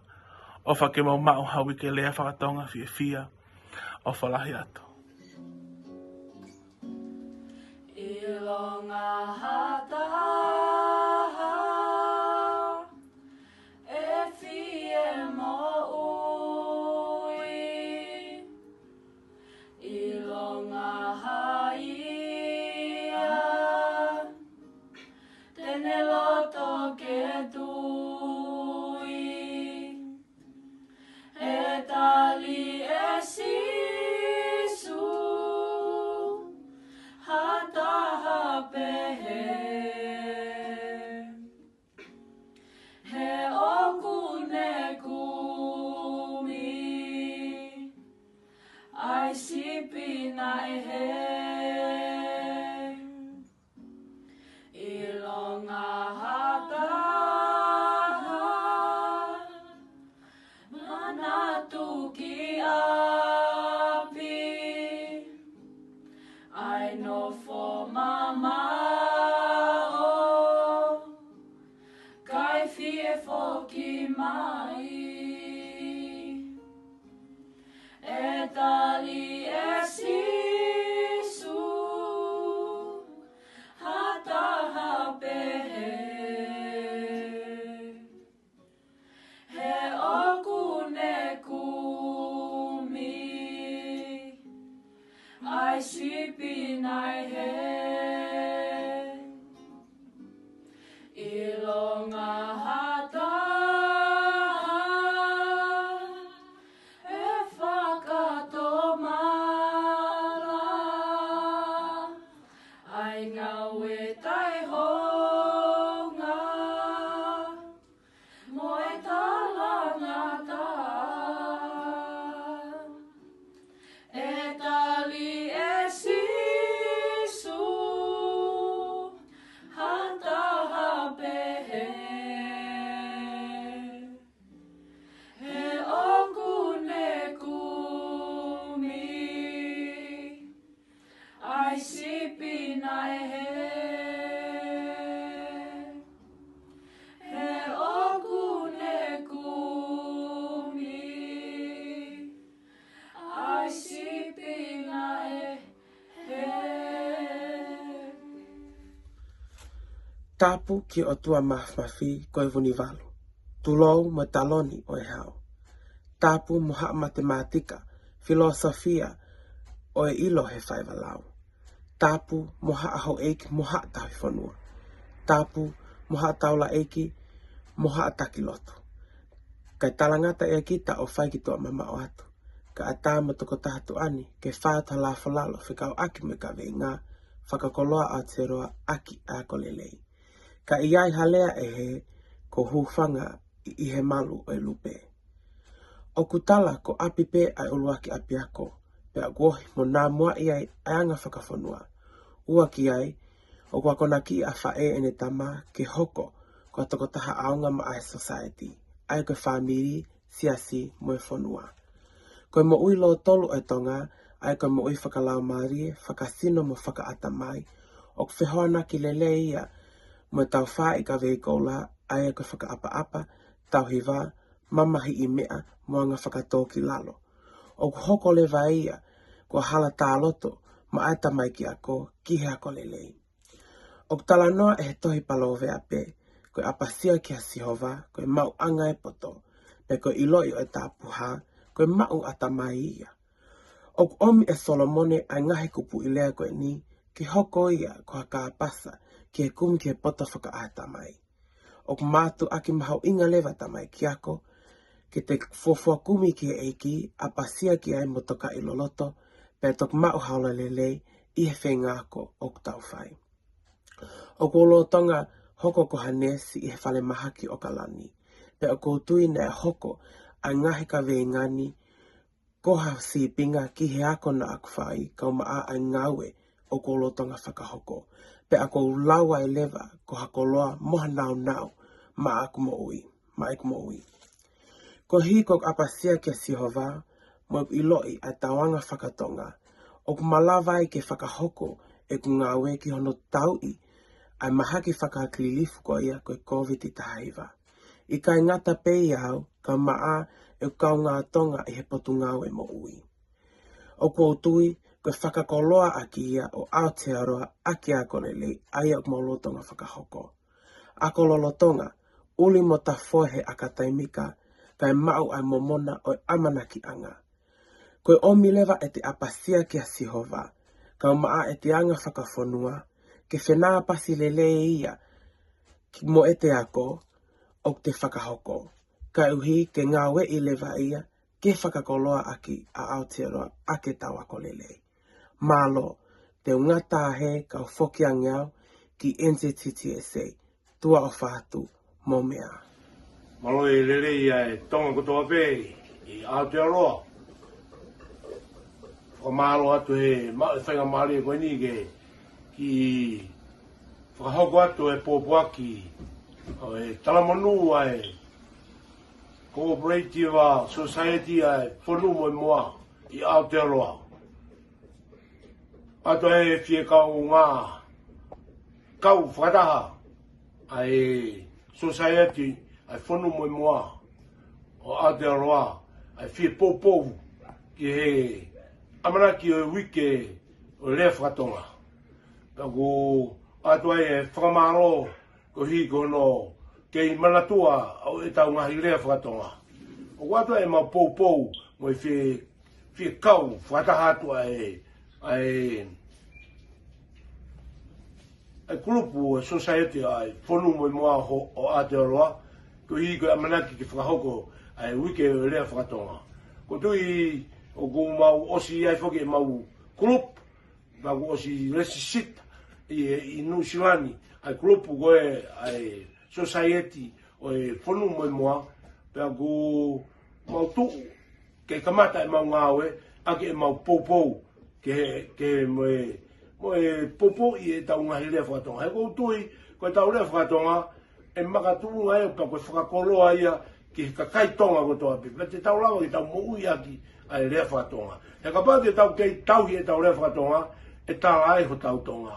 ʻOfa ke mou maʻu ha uike lea fakatonga fiefia. ʻOfa lahi atu. ʻIlonga ha taha ʻe fie moʻui, ʻilonga ha ia te ne loto ke tui. ʻE tali ʻe Sīsū ha taha pehē, he ʻoku ne kumi ʻa e sipi naʻe hē. ʻIlonga ha taha manatu ki ʻapi, ʻa e nofo mamaʻo, kae fie foki mai. ʻE tali ʻe Sīsū ha taha pehē, he ʻoku ne kumi ʻa e sipi naʻe hē. ʻIlonga ha taha ʻe fakatomala ʻa e ngāue taʻehounga mo e talangataʻa. ʻE tali ʻe Sīsū ha taha pehē, he ʻoku ne kumi ʻa e sipi naʻe hē. He ʻoku ne kumi ʻa e sipi naʻe hē. Tapu ki he ʻOtua Māfimafi ko e Vunivalu, tulou mo e taloni ʻo e hao. Tapu mo haʻa matemātika, filōsofia ʻo e ʻilo he faiva lau. Tapu mo haʻa houʻeiki mo haʻa tauhi fonua. Tapu mo haʻa taulaʻeiki mo haʻa taki lotu. Kae talangata ʻia kita ʻo fai ki tuʻa mamaʻo atu, kae ʻatā mo tokotaha tuʻa ni ke fai atu ha lafo lalo fekauʻaki mo e kaveinga fakakoloa ʻa Aotearoa ʻaki ʻa e ako lelei. Ka ʻi ai ha lea ʻe hē, ko e hūfanga ʻi, ʻi he malu ʻo e lupe. ʻOku tala ko ʻapi pē ʻa e ʻuluaki ʻapiako, pea ʻoku ohi mo nāmuaʻi ai ʻa e anga fakafonua. Ua ki ai, ʻoku akonakiʻi ʻa faʻē ʻene tama ke hoko ko e tokotaha ʻaonga maʻa e sōsaieti, ʻa ia ko e fāmili, siasi mo e fonua. Ko e moʻui lōtolu ʻo e Tonga, ʻa ia ko e moʻui fakalaumālie, fakasino mo fakaʻatamai, ʻoku fehoanaki lelei ia mo e tau fāʻi kavei koula, ʻa ia ko e fakaʻapaʻapa, tauhi vā, mamahiʻi meʻa mo anga fakatōkilalo. ʻOku hoko leva ia ko e hala tāloto maʻa e tamaiki ako ki he ako lelei. ʻOku talanoa ʻe he tohi Palōveape, ko e ʻapasia kia Sihova, ko e maʻuʻanga ʻo e poto, pea ko e ʻiloʻi ʻo e tāpuhā, ko e maʻu ʻatamai ia. ʻOku ʻomi ʻe Solomone ʻa e ngaahi kupuʻi lea ko eni, ke hoko ia ko ha kāpasa, ki he kumi ki he poto fakaʻatamai. ʻOku mātuʻaki mahuʻinga leva, tamaiki ako, ke te fuofua kumi ki he ʻEiki, ʻapasia ki ai mo tokaʻi loloto, pea toki maʻu ha ola lelei ʻi he feinga ako ʻoku tau fai. ʻOku ou lolotonga hoko ko ha neesi ʻi he falemahaki ʻAokalani, pea ʻoku ou tui naʻe hoko ʻa e ngaahi kaveinga ni ko ha sīpinga ki he ako naʻa ku fai, kau maʻa ʻa e ngāue ʻoku ou lolotonga fakahoko, pea ʻoku ou lau ai leva ko ha koloa mo ha nāunau maʻaku moʻui, maʻaku moʻui. Koeʻuhi ko ʻeku ʻapasia kia Sihova, mo ʻeku ʻiloʻi ʻa e tauʻanga fakatonga, ʻoku malava ai ke fakahoko ʻeku ngāue ki hono tauʻi ʻa e mahaki fakalilifu ko ia ko e Kōviti taha hiva. ʻIkai ngata pē ʻiate au, kau maʻa ʻeku kaungā Tonga ʻi he Potungāue Moʻui. ʻOku ou tui ko e fakakoloa ʻaki ia ʻo Aotearoa ʻaki ako lelei, ʻa ia ʻoku mau lolotonga fakahoko. Ako lolotonga, ʻuli mo tafoe he ʻakatēmika, kae maʻu ʻa e momona ʻo e ʻamanakiʻanga. Ko e ʻomi leva ʻete ʻapasia kia Sihova, kau maʻa ʻete anga fakafonua, ke fenāpasi lelei ia ki mo ʻete ako ʻoku te fakahoko, koeʻuhi ke ngāueʻi leva ia ke fakakoloa ʻaki ʻa Aotearoa ʻaki ʻetau ako lelei. Mālō, te u ngata hē kau foki ange au ki NZTTSA, tuʻa ʻofa atu mo meʻa. Mālō e lelei ʻa e Tonga kotoa pē ʻi Aotearoa. Fakamālō atu he maʻu e faingamālie ko eni ke kiʻi fakahoko atu e pōpoaki ʻo e talamonū ʻa e Cooperative Society ʻa e Fonu mo e Moa ʻi Aotearoa. ʻOatu ʻa e fie kaungā kau fakataha ʻa e Society ʻa e Fonu mo e Moa ʻo Aotearoa, ʻa e fie poupou ki he ʻamanaki ʻo e uike ʻo e lea fakatonga. Pea ʻoku ʻoatu ai e fakamālō koeʻuhi ko hono kei manatua ʻa ʻetau ngaahi lea fakatonga. ʻOku ʻoatu ai ʻemau poupou mo e fie, fie kau fakataha atu ʻa e, ʻa e, ʻa e kulupu ʻo e Society ʻa e Fonu mo e Moa ʻo, ʻo Aotearoa, koeʻuhi ko e ʻamanaki ke fakahoko ʻa e uike ʻo e lea fakatonga. ʻOku ou tui ʻoku mau ʻosi ʻi ai foki ʻemau kulupu, pea kuo ʻosi lēsisita ʻi, ʻi Nuʻu Sila ni ʻa e kulupu ko ē ʻa e Society ʻo e Fonu mo e Moa, pea kuo mau tuʻu ke kamata ʻemau ngāue ʻaki ʻemau poupou ke, ke mo e, mo e poupou ʻi heʻetau ngaahi lea fakatonga. He ʻoku ou tui ko ʻetau lea fakatonga ʻe makatuʻunga ia pea ko e fakakoloa ia ki he kakai Tonga kotoa pē. Pea te tau lava ke tau moʻui ʻaki ʻa e lea fakatonga. He kapau te tau kei tauhi ʻetau lea fakatonga, ʻe tala ai hotau Tonga.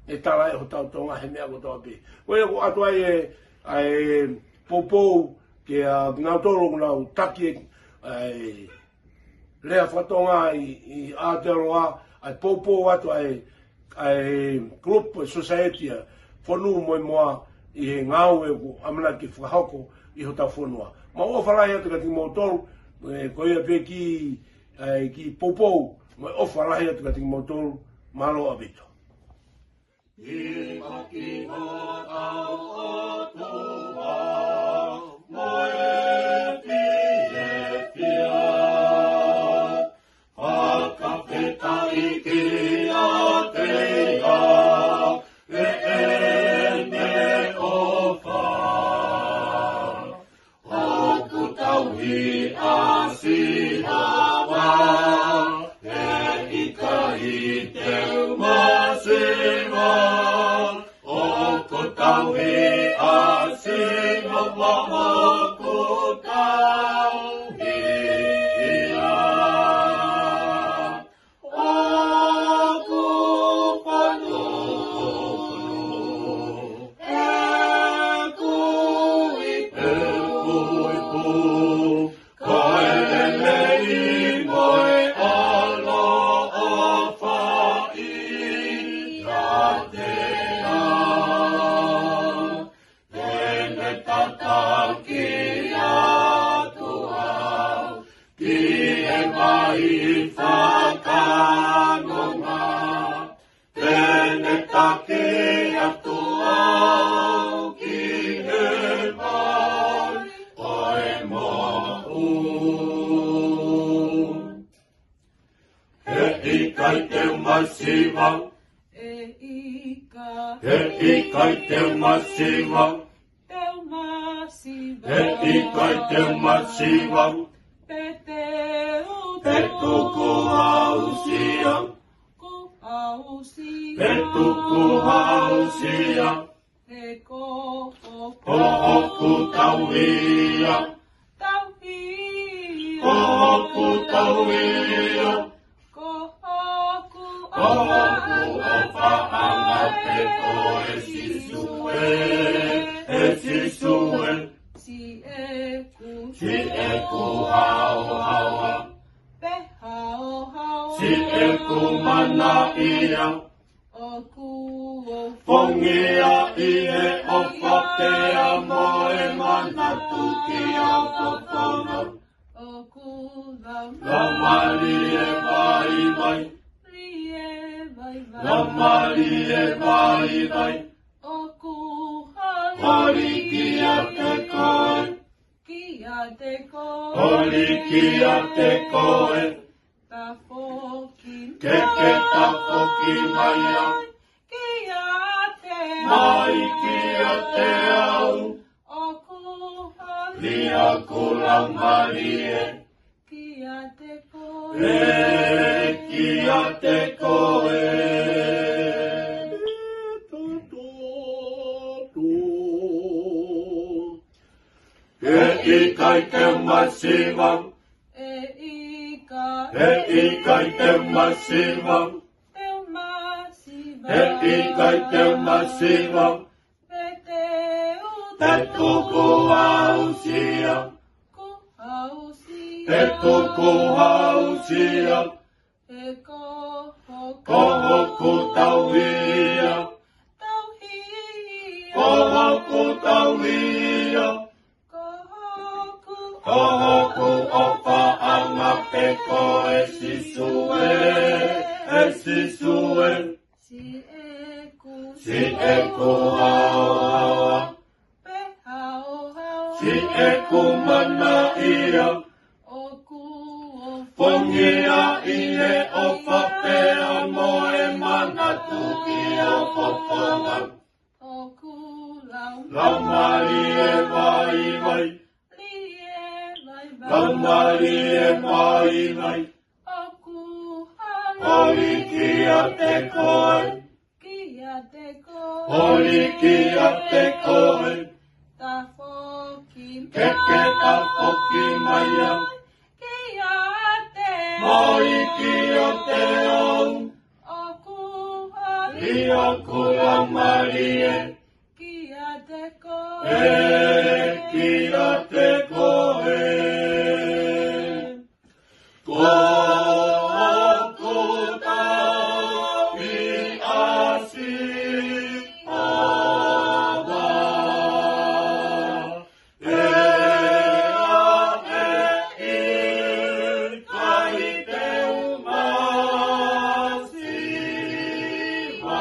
ʻE tala ai hotau Tonga he meʻa kotoa pē. Ko ia ʻoku ʻoatu ai e, ʻa e poupou kia kinautolu ʻoku nau taki e, ʻa e lea fakatonga ʻi, ʻi Aotearoa, ʻa e poupou atu ʻa e, ʻa e kulupu, ʻa e Society ʻa e Fonu mo e Moa ʻi he ngāue ʻoku ʻamanaki fakahoko ʻi hotau fonua. Mau ʻofa lahi atu kiate kimoutolu, ē, ko ia pē kiʻi, ʻa e kiʻi poupou, mau ʻofa lahi atu kiate kimoutolu, mālō ʻaupito. ʻI hotau ʻOtua mo e fiefia, fakafetaʻi kiate ia ʻi heʻene ʻofa. ʻOku tauhi ʻa Sihova, ʻe ʻikai te u masiva. ʻOku tauhi ʻa Sihova, ʻoku tauhi ia. ʻOku fonu ʻeku ipu, ko e lelei mo e ʻaloʻofa ʻiate ia. Te ʻi fakanonga, te ne taki atu au ki he vai ʻo e moʻui. He ʻikai te u masiva. He ʻikai. He ʻikai te u masiva. Te u masiva. He ʻikai te u masiva. Pe te u. Pe tuku aʻusia. Ku aʻusia. Pe tuku aʻusia. He ko hoku. Ko hoku tauhi ia. Tauhi ia. Ko hoku tauhi ia. Ko hoku. Ko hoku ʻofaʻanga pē koe Sīsū ē, ē Sīsū ē. Siʻeku. Siʻeku haohaoa. Pe haohaoa. Siʻeku mana ia. ʻOku ou. Pongia ʻi he ʻofa pea mo e manatu ki hoʻo fofonga. ʻOku lau. Laumālie vaivai. Lie vaivai. Laumālie vaivai. ʻOku holi. Holi kiate koe. Kiate koe. Holi kiate koe. Tafoki. Ke ke tafoki mai au. Kiate. Mai kiate au. ʻOku holi. Lia ʻoku laumālie. Kiate koe. Ē, kiate koe. He ʻikai te u masiva. He ʻikai. He ʻikai te u masiva. Te u masiva. He ʻikai te u masiva. Pe te u. Te tuku aʻusia. Ku aʻusia. Te tuku aʻusia. He ko hoku. Ko hoku tauhi ia. Tauhi ia. Ko hoku tauhi ia. Ko hoku. Ko hoku ʻofaʻanga pē koe Sīsū ē, ē Sīsū ē. Siʻeku. Siʻeku haohaoa. Pe haohaoa. Siʻeku mana ia. ʻOku ou. Pongia ʻi he ʻofa pea mo e manatu ki hoʻo fofonga. ʻOku lau. Laumālie vaivai. Lie vaivai. Laumālie vaivai. ʻOku holi. Holi kiate koe. Kiate koe. Holi kiate koe. Tafoki. Ke ke tafoki mai au. Kiate. Mai kiate au. ʻOku holi. Lia ʻoku laumālie. Kiate koe. Ē, kiate koe. Ko hoku tauhi ʻa Sihova. He ʻikai te u masiva.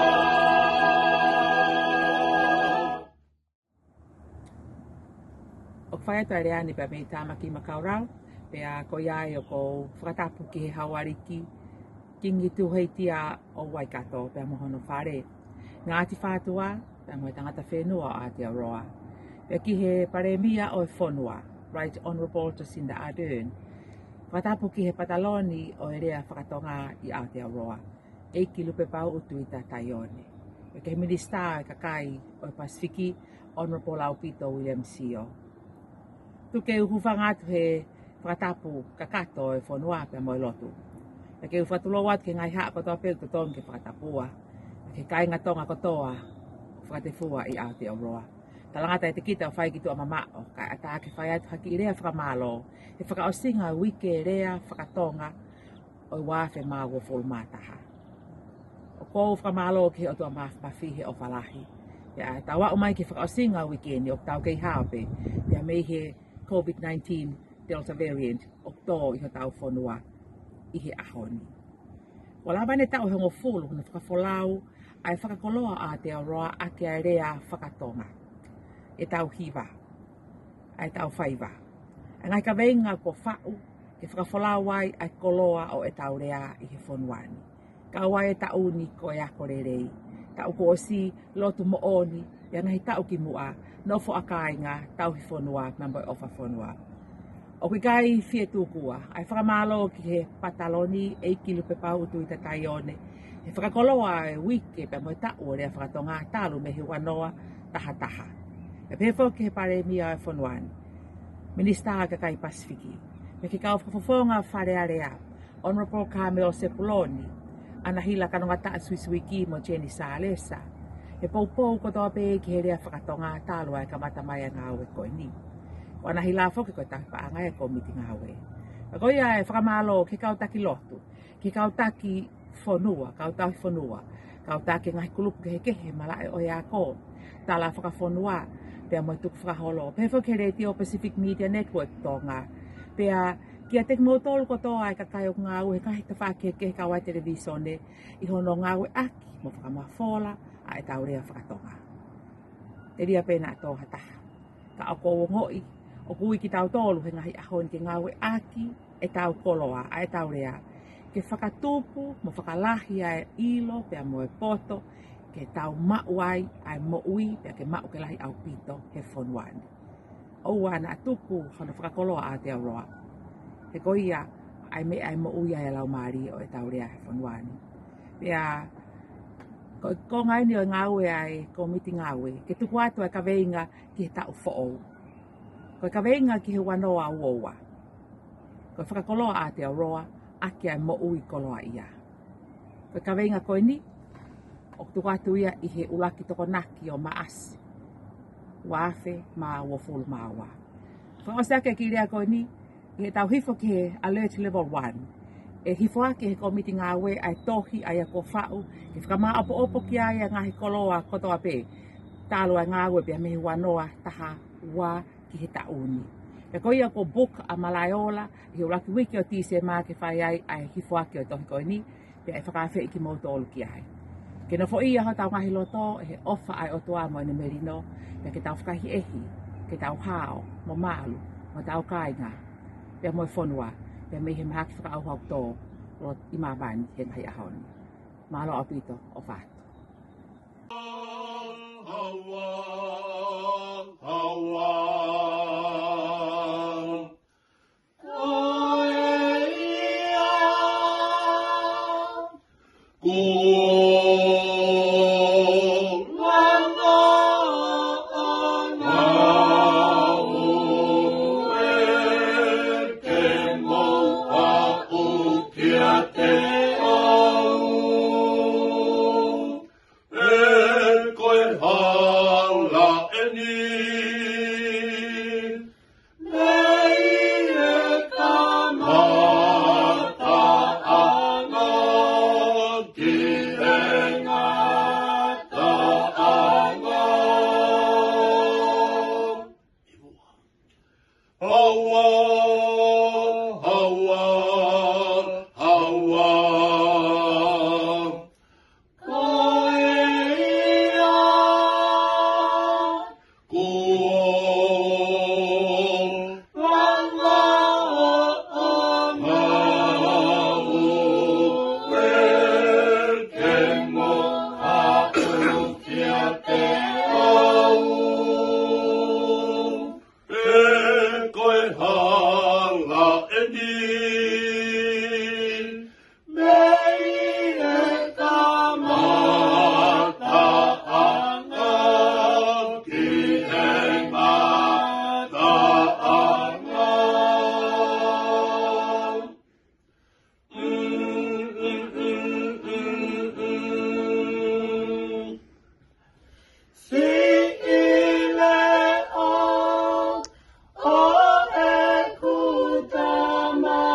ʻOku fai atu ʻa e lea ni pea mei Tāmaki Makaurau, pea ko ia ai ʻoku ou fakatapu ki he Haualiki, Kingi Tūheitia ʻo Waikato pea mo hono fale, Ngāti Whātua pea mo e tangata fenua ʻo Aotearoa, pea ki he Palēmia ʻo e fonua, Right Honourable Jacinda Ardern. Fakatapu ki he pataloni ʻo e lea fakatonga ʻi Aotearoa, ʻEiki Lupepauʻu Tuita Taione, pea ki he Minisitā ʻo e Kakai ʻo e Pasifiki, Honourable ʻAupito William Sio. Tuku ke u hūfanga atu he fakatapu kakato ʻo e fonua pea mo e lotu. Pea ke u fakatulou atu ki he ngaahi haʻa kotoa pē ʻoku totonu ke fakatapua, pea ki he kāinga Tonga kotoa ʻoku fakatefua ʻi Aotearoa. Talangata ʻiate kita ʻoku fai ki tuʻa mamaʻo, kae ʻatā ke fai atu ha kiʻi lea fakamālō he fakaʻosinga ʻo e Uike Lea Fakatonga ʻo e ua afe mā uofulu mā taha. ʻOku ou fakamālō ki he ʻOtua Māfimafi he ʻofa lahi. Pea tau aʻu mai ki he fakaʻosinga ʻo e uike ni ʻoku tau kei hao pē ia mei he COVID nineteen Delta variant ʻoku tō ʻi hotau fonua. ʻi he ʻaho ni. Kuo lava ʻene taʻu ʻe hongofulu hono fakafolau ʻa e fakakoloa ʻa Aotearoa ʻaki ʻa e lea fakatonga. ʻEtau hiva, ʻa ʻetau faiva, ʻa e ngaahi kaveinga kuo faʻu ke fakafolau ai ʻa e koloa ʻo ʻetau lea ʻi he fonua ni. Kau ai e taʻu ni ko e ako lelei, taʻu kuo ʻosi, lotu moʻoni, pea ngaahi taʻu kimuʻa, nofo ʻa kāinga, tauhi fonua, pea mo e ʻofa fonua. ʻOku ʻikai fie tukua ʻa e fakamālō ki he Pataloni, ʻEiki Lupepauʻu Tuʻitataione, he fakakoloa ʻa e uike pea mo e taʻu ʻo e lea fakatonga talu mei he ua noa taha taha. Pea pehē foki ki he Palēmia ʻo e fonua ni, Minisitā ʻo e Kakai Pasifiki, pea ki he kau fakafofonga Fale Alea, Honourable Carmel Sepuloni, ʻAnahila Kanongataʻa Suisuiki mo Jenny Salesa, he poupou kotoa pē ki he lea fakatonga talu ʻa e kamata mai ʻa e ngāue ko eni. Ko ʻAnahila foki ko e tauhi paʻanga ʻo e kōmiti ngāue. Pea ko ia e fakamālō ki he kau taki lotu, ki he kau taki fonua, kau tauhi fonua, kau taki e ngaahi kulupu kehekehe, malaʻe ʻo e ako, tala fakafonua, pea mo e tukufakaholo. Pehē foki ki he Letiō Pacific Media Network Tonga, pea kiate kimoutolu kotoa e kakai ʻoku ngāue he ngaahi tafaʻaki kehekehe, kau ai e televīsone, ʻi hono ngāueʻaki mo fakamafola ʻa ʻetau lea fakatonga. Telia pē naʻa tō ha taha, ka ʻoku ou ongoʻi ʻoku ui kitautolu he ngaahi ʻaho ni ke ngāueʻaki ʻetau koloa, ʻa ʻetau lea, ke fakatupu mo fakalahi ʻa e ʻilo pea mo e poto, ke tau maʻu ai ʻa e moʻui, pea ke maʻu ke lahi ʻaupito he fonua ni. ʻOua naʻa tuku hono fakakoloa ʻa Aotearoa, he ko ia ʻa e meʻa ʻe moʻui ai ʻa e laumālie ʻo ʻetau lea he fonua ni. Pea ko e konga eni ʻo e ngāue ʻa e kōmiti ngāue ke tuku atu ʻa e kaveinga ki he taʻu foʻou. Ko e kaveinga ki he ua noa ua ua, ko e fakakoloa ʻa Aotearoa ʻaki ʻa e moʻui koloaʻia. Ko e kaveinga ko eni ʻoku tuku atu ia ʻi he ʻuluaki Tokonaki ʻo Maʻasi, ua afe mā uofulu mā ua. Fakaʻosi ʻaki e kiʻi lea ko eni, ʻi heʻetau hifo ki he Alert Level One, ʻe hifo ʻaki ʻe he kōmiti ngāue ʻa e tohi ʻa ia kuo faʻu ke fakamāʻopoʻopo ki ai ʻa e ngaahi koloa kotoa pē talu ʻa e ngāue pea mei he ua noa taha ua ki he taʻu ni. Pea ko ia kuo book ʻa Malaʻeola ʻi he ʻuluaki uike ʻo Tīsema ke fai ai ʻa e hifo ʻaki ʻo e tohi ko eni, pea ʻe fakaafeʻi kimoutolu ki ai. Ke nofoʻia hotau ngaahi loto ʻe he ʻofa ʻa e ʻOtua mo ʻene melino, pea ke tau fakaʻehiʻehi, ke tau hao mo malu mo hotau kāinga, pea mo e fonua, pea mei he mahaki fakaʻauha ʻoku tō ʻi māmani he ngaahi ʻaho ni. Mālō ʻaupito, ʻofa atu. Ko e hala eni, mei he kamataʻanga ki he ngataʻanga. Haua, haua, haua. Ko ia, ko langa o ngāue ke mo haʻu kiate au. He ko e hala eni, mei he kamataʻanga ki he ngataʻanga. Siʻi leʻo ʻo ʻeku tama.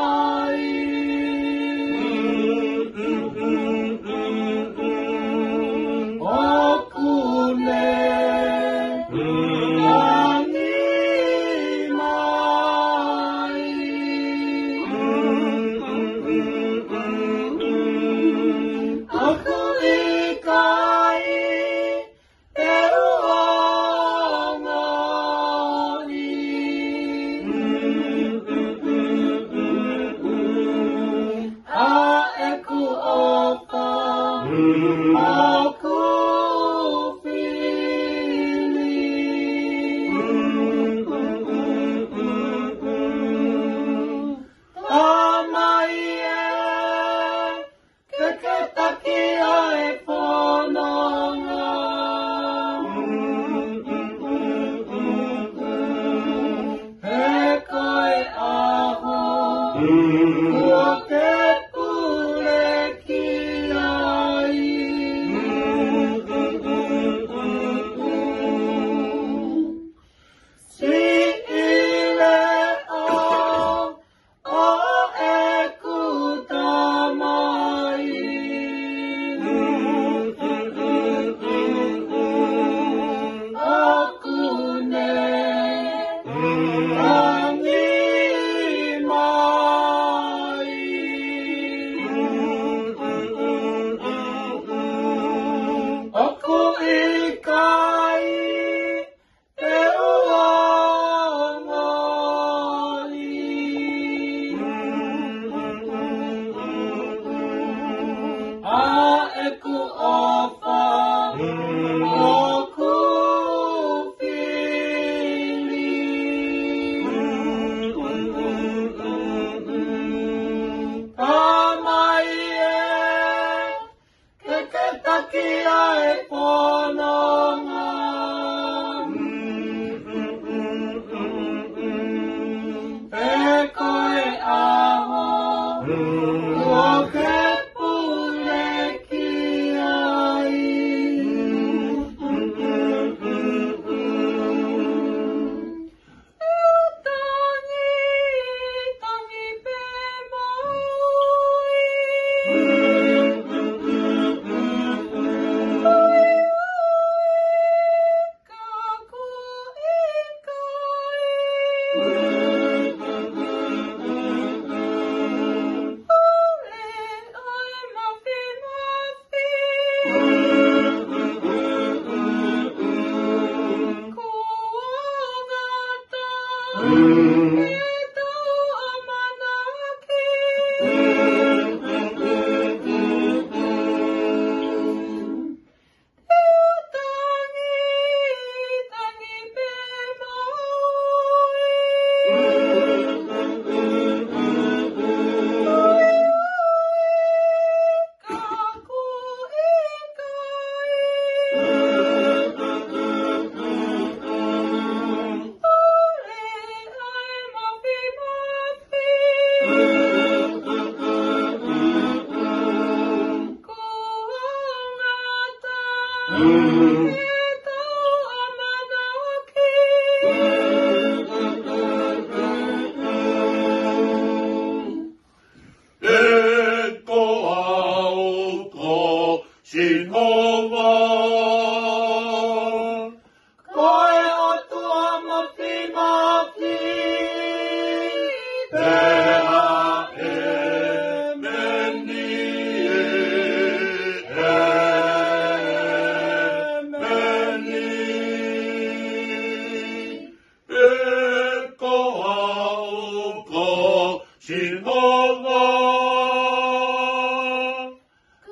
Sihova,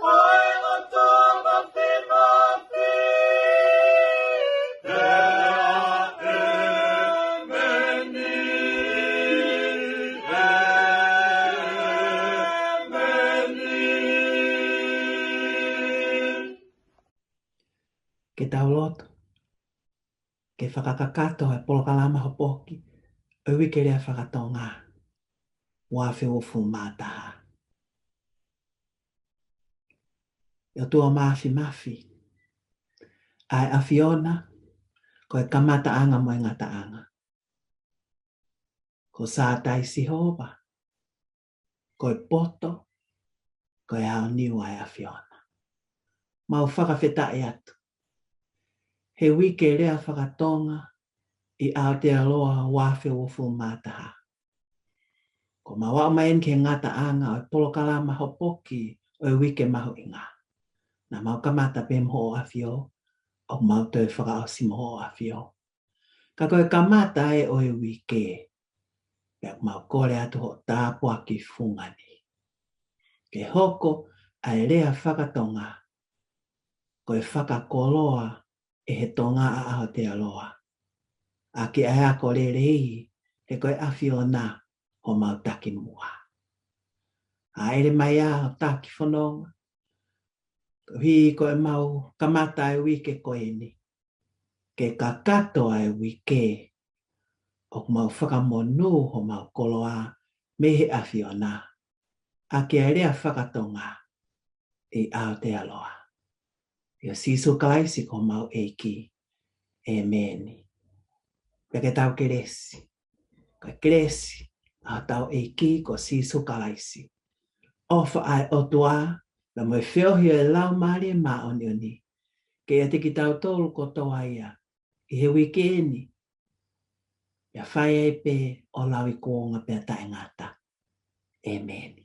ko e ʻOtua Mafimafi, pea ʻēmeni, ʻēmeni. Ke tau lotu, ke fakakakato e polokalama hopoki ʻo e Uike Lea Faka-Tonga ua afe uofulu mā taha. ʻE ʻOtua Mafimafi, ʻa e ʻAfiona, ko e kamataʻanga mo e ngataʻanga. Ko Sātai Sihova, ko e poto, ko e aoniu ʻa e ʻAfiona. Mau fakafetaʻi atu he Uike Lea Faka-Tonga ʻi Aotearoa ua afe uofulu mā taha. Kuo mau aʻu mai eni ki he ngataʻanga ʻo e polokalama hopoki ʻo e uike mahuʻinga. Naʻa mau kamata pē mo hoʻo ʻAfio, ʻoku mau toe fakaʻosi mo hoʻo ʻAfio. Ka ko e kamata ē ʻo e uike, pea ʻoku mau kole atu hoʻo tāpuaki fungani. Ke hoko ʻa e lea faka-Tonga ko e fakakoloa ʻe he Tonga ʻa Aotearoa ʻaki ʻa e ako lelei, he ko e ʻAfiona homau takimuʻa. ʻAʻele mai ā ho taki fononga, koeʻuhi ko ʻemau kamata e uike ko eni, ke kakato ʻa e uike ʻoku mau fakamonū homau koloa mei he ʻAfiona ʻaki ʻa e lea faka-Tonga ʻi Aotearoa. ʻIa Sīsū Kalaisi ko homau ʻEiki. ʻĒmeni. Pea ke tau kelesi. Ko e kelesi ʻa hotau ʻEiki ko Sīsū Kalaisi, ʻofa ʻa e ʻOtua, pea mo e feohi ʻa e Laumālie Māʻoniʻoni, ke ʻiate kitautolu kotoa ia ʻi he uike ni, pea fai ai pē ʻo lauikuonga pea taʻengata. ʻĒmeni.